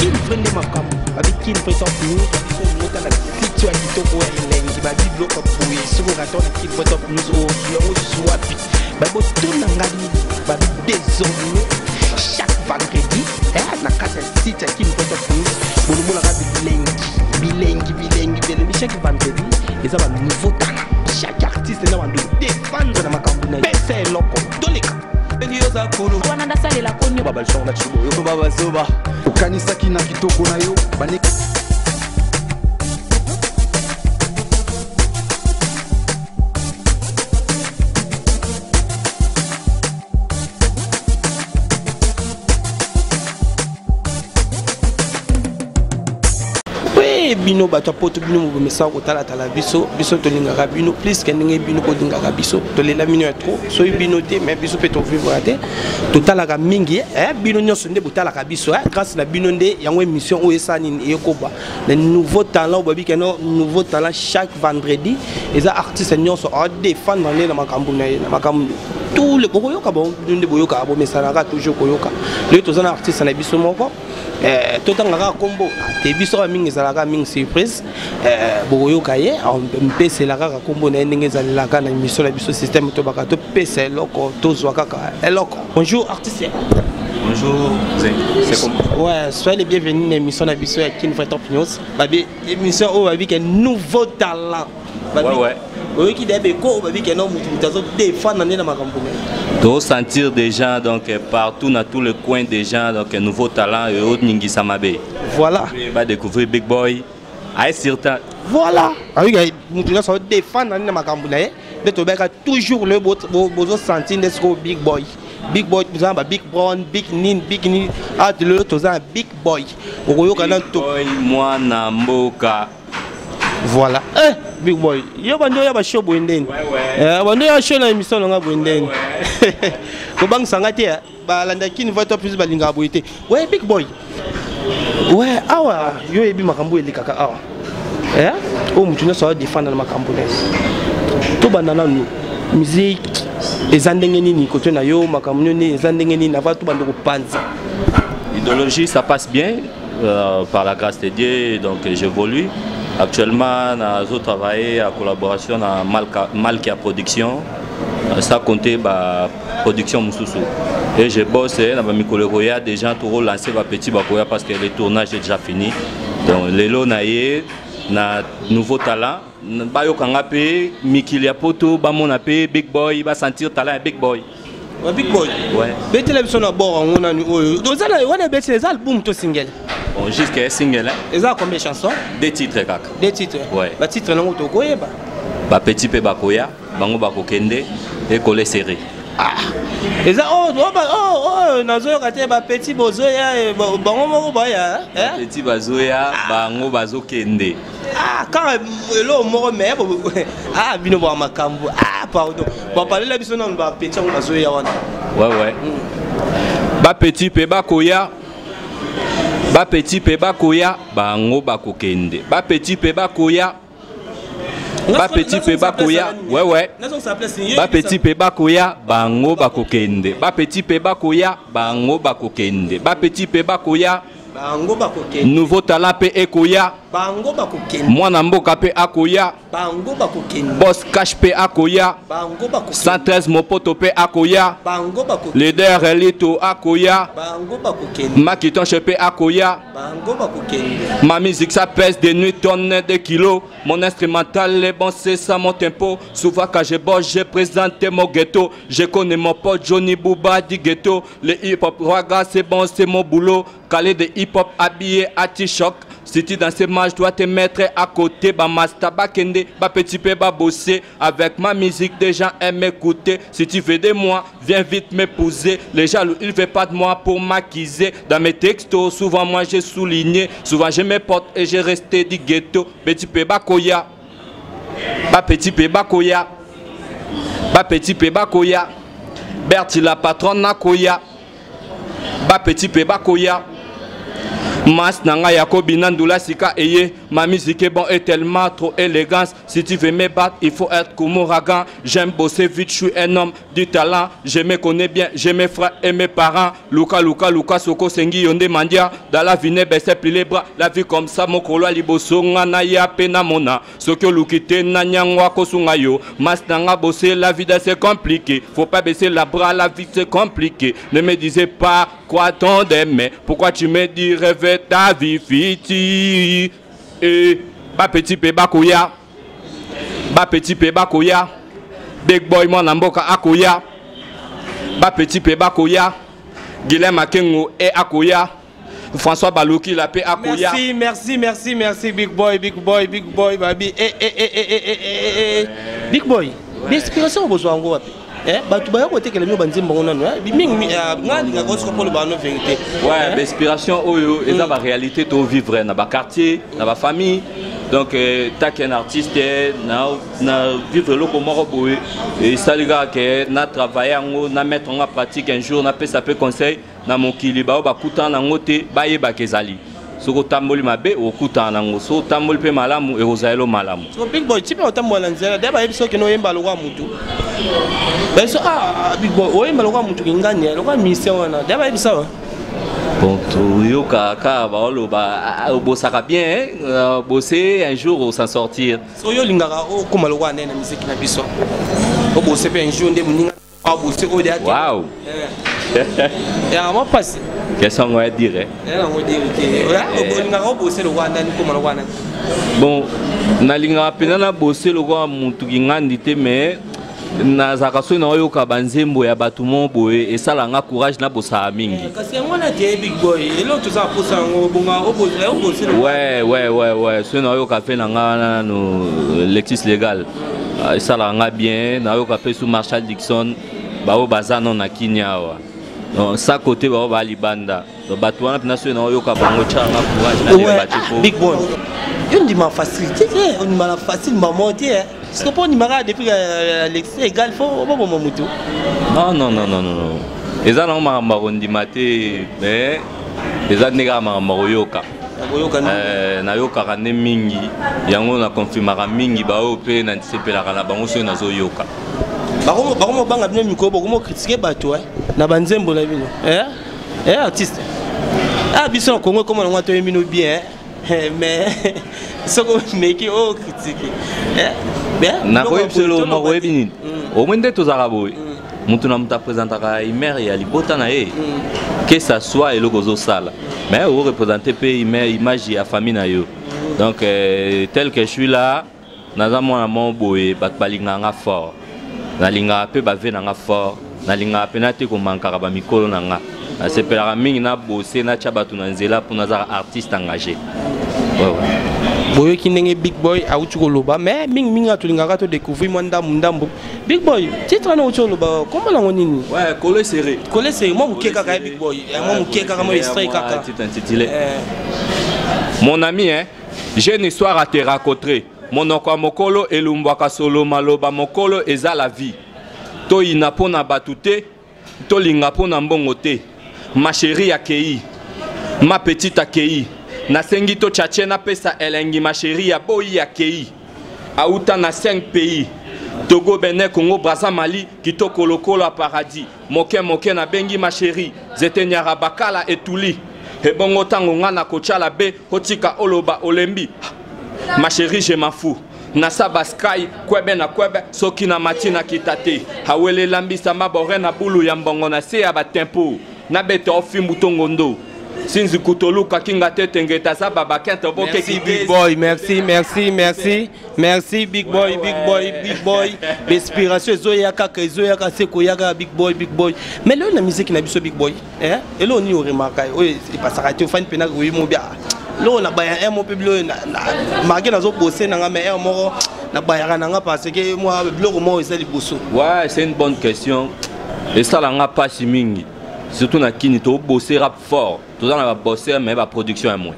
Kin vrai nde makambo babi Kin vrai top news biso mota na site ya kitoko ya elengi babi biloko boye soki orata na Kin vrai top news ozwi yango wapi babi botuna nga nini babi désormais chaque vendredi na kati ya site ya Kin vrai top news bolomonaka bilengi bilengi bilengi bilengi chaque vendredi eza ba nouveau talent chaque artiste na bando défendre na makambo na ye pesa eloko toleka wana ndasalela konyo babazoba okanisaki na kitoko na yo bane Oui, bino bato ya poto bino bomesaka kotalatala biso biso tolingaka bino plus ke ndenge bino bolingaka biso tolela bino ya trop soki bino te mais biso mpe tovivre te totalaka mingi eh, bino nyonso nde botalaka biso eh, grâce na bino nde yango émission oyo esala nini eyekoba na nouveau talent oyo babi keno nouveau talent chaque vendredi eza artiste nyonso adefendre nde na makambo na ye na makambo tous les bokoyoka bango bino nde boyokaka bomesanaka toujours koyoka lelo toza na artiste na biso moko eh, totanga kaka nkombo te biso kaka mingi ezalaka mingi surprise eh, bokoyoka ye mpesela kaka nkombo na ye ndenge ezalelaka na émission na biso système tobaka topesa eloko tozwa kaka eloko. Bonjour artiste. Bonjour, c'est comment? Ouais, soyez les bienvenus na émission na biso ya Kin Vrai Top News. Babi émission oyo babi ke nouveau talent. Babi, ouais, ouais. Oyoki da beko babi ke non mutu mutu azo défendre nde na makambo na ye. To sentir des gens donc partout dans tous les coins des gens donc nouveau talent et autres ningisa mabe. Voilà. Va découvrir Big Boy. Aye certain. Voilà. Ayoki mutu nyonso azo défendre nde na makambo na ye. Nde tobeka toujours le bozo sentir nde sikoyo Big Boy. Big Boy toza na ba Big Brown, Big Nin, Big Nin. Ah lelo toza na Big Boy. Okoyoka na to. Boy mwana mboka. Voilà. Eh Big Boy, yo bando ya ba show boye ndeni. Eh bando ya show na émission na nga boye ndeni. Kobangisa nga te balanda Kin Voix Top plus balingaka boye te. Ouais Big Boy. Ouais awa yo oyebi makambo elekaka awa. Eh oyo motu nyonso adefendre na makambo na ye. Tobanda nanu musique eza ndenge nini kote na yo makambo nini eza ndenge nini avant tobanda kopanza. Idéologie ça passe bien par la grâce de Dieu donc j'évolue. Actuellement nazo travailler en collaboration na Malkia Production sans compter ba production mosusu. Et je bosse na ba mikolo ekoya déjà to relancer ba petit bakoya parce que le tournage est déjà fini. Donc lelo na ye na nouveau talent bayokanga pe mikili ya poto bamona pe Big Boy ba sentir talent ya Big Boy. Ouais, Big Boy. Ouais. Betela biso na bord yango nani oyo. Oza na wana betela eza album to single? Bon, jusqu'à single hein. Eza combien de chansons? 2 titres kaka. 2 titres. Ouais. Ba titres nango tokoyeba. Ba petit pe bakoya, bango bakokende et coller serré. Ah. Eza oh oh oh oh nazoyoka te ba petit bozoya bango moko baya hein? Ba petit bazoya bango bazokende. Ah kaka eloko moko mais ah bino ba makambo ah pardon. Ba parler biso nanu ba petit yango bazoya wana. Ouais ouais. Ba petit pe bakoya. Ba petit pe bakoya bango bakokende. Ba petit pe bakoya. Ba petit pe bakoya. Ouais ouais. Ba petit pe bakoya bango bakokende. Ba petit pe bakoya bango bakokende. Ba petit pe bakoya bango bakokende. Nouveau talent pe ekoya. Bango bakokende. Mwana mboka pe akoya. Bango bakokende. Boss cash pe akoya. Bango bakokende. 113 mopoto pe akoya. Bango bakokende. Leader Elito akoya. Bango bakokende. Makitonche pe akoya. Bango bakokende. Ma musique ça pèse des nuits tonnes de kilos. Mon instrumental est bon, c'est ça mon tempo. Souvent quand je bosse, je présente mon ghetto. Je connais mon pote Johnny Booba du ghetto. Le hip-hop raga, c'est bon, c'est mon boulot. Calé de hip-hop habillé à T-Shock. Si tu dans ces matchs, dois te mettre à côté. Ba master, ba kende, ba petit peu, ba bosser. Avec ma musique, des gens aiment écouter. Si tu veux de moi, viens vite m'épouser. Les jaloux, ils veulent pas de moi pour m'accuser. Dans mes textos, souvent moi j'ai souligné. Souvent je me porte et j'ai resté du ghetto. Petit peu, ba koya. Ba petit peu, ba koya. Ba petit peu, ba koya. Bertie la patronne na koya. Ba petit peu, ba koya. Mas na nga ya kobina ndula sika eye. Ma musique est bon et tellement trop élégance. Si tu veux me battre, il faut être comme ouragan. J'aime bosser vite, je suis un homme du talent. Je me connais bien, j'ai mes frères et mes parents. Luka, Luka, Luka, Soko, Sengi, Yonde, Mandia. Dans la vie, ne baissez plus les bras. La vie comme ça, mokolo, liboso, ngana, ya, pena, mona. Soki oluki te, nani yango akosunga yo. Mas nanga bosser, la vie c'est compliqué. Faut pas baisser la bras, la vie c'est compliqué. Ne me disais pas quoi tant d'aimer. Pourquoi tu me dis rêver ta vie fiti? Eh, ba petit pe bakoya. Ba petit pe bakoya. Big boy mwana mboka akoya. Ba petit pe bakoya. Guilhem Akengo e akoya. François Balouki la paix akoya. Merci, merci, merci, merci Big Boy, Big Boy, Big Boy, baby. Eh, eh, eh, eh, eh, eh, eh, eh. Big Boy, l'inspiration bozwa yango wapi? Eh, bato baya kotekela bino banzembo yango nano mingi nga alingaka osika mpo loba no vérité. Ouais, inspiration oyo eza ba réalité to vivre na ba quartier, na ba famille. Donc tant qu'un artiste na vivre eloko moko boye esali kaka ke na travailler yango, na mettre yango en pratique un jour, napesa mpe conseil na mokili bao bakutana nango te, bayebaka ezali. Soki otamboli mabe okutana nango, soki otamboli mpe malamu ekozala malamu. So Big Boy, ti mpe otambola na nzela de bayebi soki oyemba lokwa mutu, bayebi so ah Big Boy oyemba lokwa mutu kingani lokwa musicien wana de bayebi sawa. Bon, toyoka kaka baoloba obosaka bien, bosser un jour s'en sortir. So yo olingaka okóma lokwa nde na miziki na biso, obose mpe un jour nde moninga abose oyo de. Wow. Ya mwa mpasi. Question ngo ya dire. Yango dire te, olingaka obose lokwa nani, kóma lokwa nani? Bon, nalingaka mpenza nabose lokwa mutu kingandi te, mais nazalaka soki naoyoka banzembo ya bato mo boye, esalanga courage, nabosaka mingi. Kasi yango wana te, Big Boy, eloko toza posa yango bonga obose. Ouais, soki naoyoka mpe na nga wana nano Lexis Légal, esalaka nga bien. Nayoka mpe su Marshall Dixon, baoyo baza no na Kini awa. Donc sa côté baoyo baa libanda, donc bato wana mpena soki naoyoka bango, etyalanga courage, nalemba te po. Big Boy, yo ndima facilité te, ondima na facile mamo te, parce que mpo ondimaka depuis Alexis égal, faut oboboma motu. Non, non, non, non, non, eza nango makambo ya kondima te, mais eza nde kaka makambo ya koyoka. Nayokaka nde mingi yango, nakonfirmaka mingi baoyo mpe nasepelaka na bango soki nazoyoka. Bakomobanga bino mikolo, bokomocritiquer bato na banzembo na bino artiste. Ah, biso na Congo ekoma nango toyebi bino bien, mais soki omeki oyo critique. Nakoyebi solo moko, oyebi nini, omoi nde tozalaka boye, moto na moto apresentaka image ya libota na ye, que ça soit eloko ozosala, mais oreprésente mpe image ya famille na yo. Donc tel que je suis là, naza mwana moko boye, bato balingaka nga fort, nalingaka mpe bave na nga fort, nalingaka mpena te komankaka bamikolo na nga, nasepelaka mingi na bose, natya bato na nzela mpo nazaka artiste engagé, ouais. Boyoki ndenge Big Boy awuti koloba, mais mingimingi atolingaka todécouvrir mwa ndambu ndambu. Big Boy, titre wana outi oloba, kombo nango nini? Ouais, Collé serré. Collé serré, mwa moke kaka ya Big Boy, mwa moke kaka, mwa extrait kaka. Titre intitulé Mon ami, hein, j'ai une histoire à te raconter. Monoko ya mokolo elumbwaka solo, maloba mokolo eza la vie. Toyina mpo na bato te, tolinga mpo na mbongo te. Ma chérie akei, ma petite akei, nasengi totyatie, napesa elengi. Ma chérie ya boyi akei, auta na 5 pays: Togo, Benin, Congo, Braza, Mali. Kitoko lokola paradis, moke moke nabengi ma chérie, zete nyara bakala etuli ebongo. Ntango nga na kotyala be otika oloba olembi. Ma chérie, je m'en fous, nasa basky kwebe na kwebe, soki na mati nakita te, awelela mbisa mabore na bulu ya mbongo na se ya batempo, nabeta ofimbu tongondo sinzi kutoluka kinga te tengeta aza babakente. Merci Big Boy, merci, merci, merci, merci Big Boy, Big Boy, Big Boy. L'inspiration ezoya kaka, ezoyaka se koyaka. Big Boy, Big Boy, mais lelo na musique na biso, Big Boy, eloko nini oremarka oyo epasaka te, ofandi mpena koyi mo bia loko na baya un mo mpe bilo marke nazobose nanga, mais un moko nabayaka nanga parce que mwa biloko moko eza liboso? Ouais, c'est une bonne question. Esalanga mpasi mingi, surtout na Kini, tobose rap fort, toza na babosser, mais baproduction ya moins,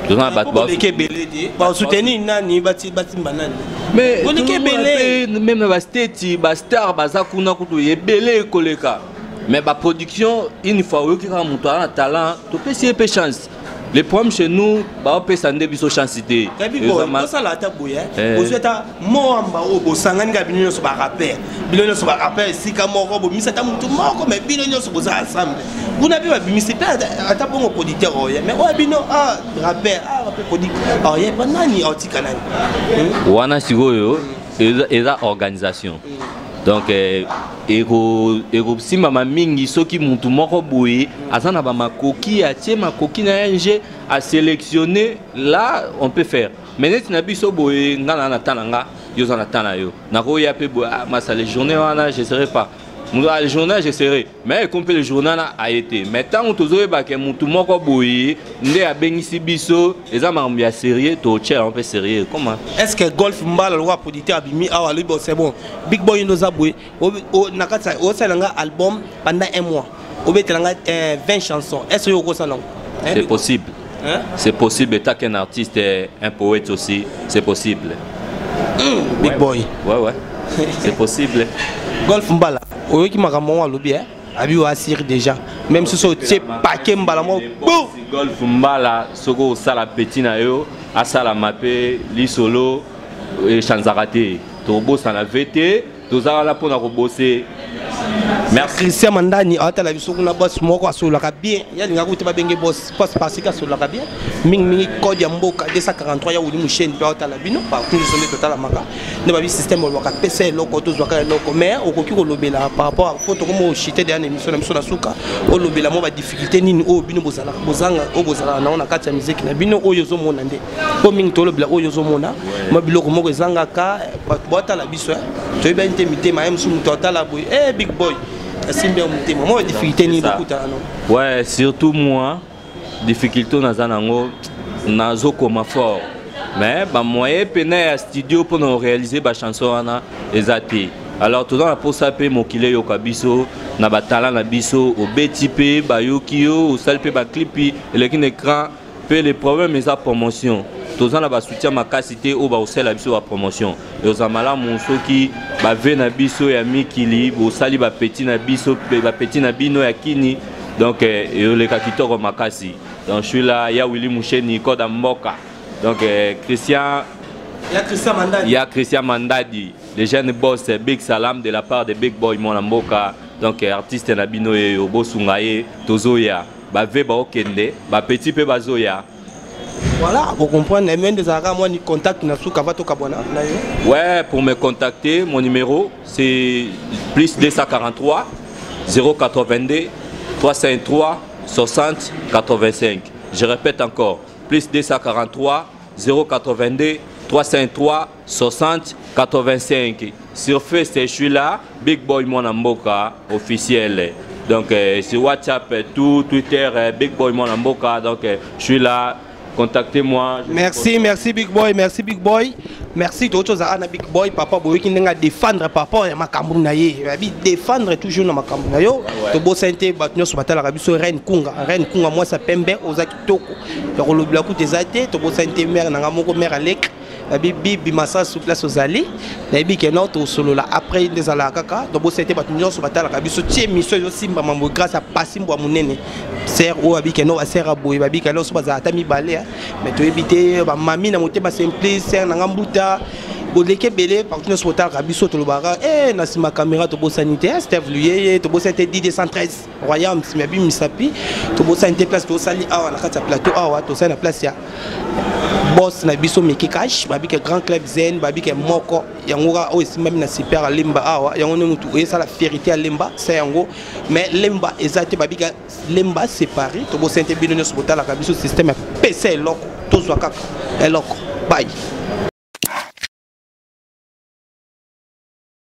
toza na bato. Boleki ebele te, basoutenir nani, batimba nani? Mais boleki ebele. Même na basteti, bastar baza kuna kutu ebele koleka, mais baproduction, une fois oyoki kaka moto aza na talent, topesi ye mpe chance. Le problème chez nous, baopesa nde biso chance te. Osala ata boye, ozwi ata moamba oyo bosangani kaka bino nyonso barappeurs, bino nyonso barappeurs esika moko, bomisi ata motu moko, mais bino nyonso boza ensemble kuna mpe babimisi mpe ata bongo producteur oya, mais oyo bino rappeur, rappeur, producteur oya pa nani, aotika nani? Wana sikoyo eza organisation. Donc ekosimbama mingi soki mutu moko boye aza na bamakoki, atie makoki na ye nge asélectionné, là on peut faire. Mais neti na biso boye, nga na ta na nga, yo oza na ta na yo, nakoya mpe boye, ah, masala journée wana je serai pas la journée, je serai, mais ekomi mpe le journée wana aye te. Mais ntango tozoyebake mutu moko boye nde abengisi biso, eza makambo ya sérieux, totia yango mpe sérieux, comment? Est ce que Golf Mbala, lokwa producteur abimi awa, alobi: «Bon, c'est bon, Big Boy, ndo oza boye, na kati osala nga album pendant un mois, obetela nga 20 chansons», est ce que oyo okosala yango? C'est possible. Hein? C'est possible, étant qu'un artiste et un poète aussi, c'est possible. Big Boy. Ouais. C'est possible. Golf Mbala, oyoki makambo ngo alobi, eh? Abi oasire déjà, même soki otie pake mbala moko. Golf Mbala, soki osala petit na yo, asalama mpe lisolo echanzaka te, tobosana ve te, toza wana mpona kobose. Merci. Christian Mandani aotala biso kuna, boss moko asololaka bien, ye alingaka kuta babenge boss boss parce que asololaka bien mingimingi. Code ya mboka 243 ya wuli musheni mpe aotala bino partout nyonso nde totalamaka nde babi système olobaka pesa eloko, tozwaka eloko. Mais okoki kolobela par rapport po tokoma oshite deya na émission na biso na suka, olobela mwa badifficulté nini oyo bino bozalaka bozanga, oyo bozalaka nango na kati ya miziki na bino, oyo ozomona nde mpo mingi tolobela oyo ozomona mwa biloko moko ezangaka. Bato baotala biso, toyebani te mitema ye mosusu, moto atala boye, eh, Big Boy asimbi ya motema, mwa badifficulté nini bokutana no? Ouais, surtout moi, difficulté naza nango, nazokoma fort, mais bamoyen pene ya studio mpona koréaliser bachanson wana eza te. Alors toza na mposa mpe mokili eyoka biso na batala na biso. Obeti mpe bayoki yo, osali mpe baclip eleki na écran mpe. Le problème eza promotion. Toza na basoutien makasi te oyo bakosala biso bapromotion. Ekozala malamu soki bave na biso ya mikili bosali bapeti na biso, bapeti na bino ya kini, donc eleka kitoko makasi. Donc je suis là, ya Willy Musheni, code ya mboka. Donc Christian Ya Christian Mandadi. Ya Christian Mandadi, le jeune boss, big salam de la part de Big Boy mwana mboka. Donc artiste na bino yeyo, bosunga ye, tozoya bave, baokende bapeti mpe bazoya. Voilà, vous comprenez, mais ezalaka mwa ni contact na suka va tokabwana na yo. Ouais, pour me contacter, mon numéro, c'est plus 243 082 353 60 85. Je répète encore, plus 243 082 353 60 85. Sur Facebook, je suis là, Big Boy Mwana Mboka officiel. Donc sur WhatsApp, tout, Twitter, Big Boy Mwana Mboka. Donc je suis là, contactez-moi. Merci, merci Big Boy, merci Big Boy. Merci tozala na Big Boy papa, boyoki ndenge adéfendre par rapport ya makambo na ye, abi défendre toujours na makambo na yo. Tobosani te bato nyonso batalaka biso, Reine Kunga, Reine Kunga, mwasi ya pembe, oza kitoko ya kolobela kuta eza te. Tobosani te mare na nga moko, mare Alek, nabi bibi masasu, place ozali nayebi ke no tosolola après nde ezalaka kaka. Tobosani te bato nyonso batalaka biso tie émission ezosimba mambo grâce ya pasi mbwa monene ser oyo babike no basere boye, babika nyonso bazala ata mibale, mais toyebi te bamami na motema simplice, ser nanga mbuta boleki ebele partout nyonso botalaka biso. Tolobaka e na nsima caméra, tobosani te Steve Luyeye, tobosani te Did 113 Royaume nsima ya bimisapi, tobosani te place tosali awa na kati ya plateau awa, tosali na place ya boss na biso Miki Cash, babike Grand Club Zen, babike moko yango kaka oyo esimbami na super alemba awa, yango nde motu oyesala fierté ya Lemba sa yango, mais Lemba eza te, babika Lemba séparé. Tobosani te bino nyonso botalaka biso, système ya pesa eloko, tozwa kaka eloko. Bye.